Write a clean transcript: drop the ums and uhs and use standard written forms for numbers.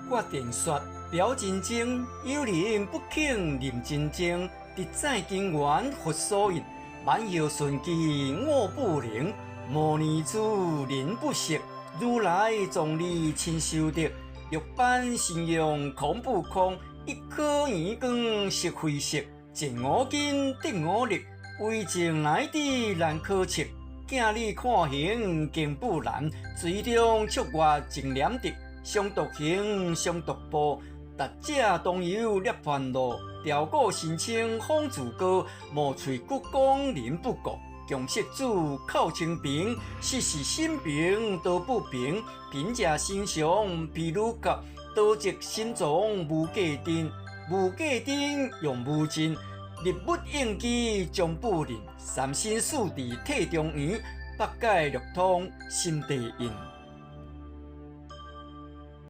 決定說表真經，有人不肯認真經，直載經源佛所印，萬有順記我不靈，牟尼珠人不識，如來藏理親修得，欲般信用空不空，一顆圓光色非色，淨我根得我力，為淨乃至難可測。鏡裡看形經不難，水中撮月淨念得，雙獨行雙獨步，達者當有涅槃路。調古神清風自高，無喙骨講人不過。強色主口清平，實是心平道不平。貧者心常疲如甲，多則心中無價定，無價定用無盡。日不應機終不認，三心四智體中圓，八界六通心地印。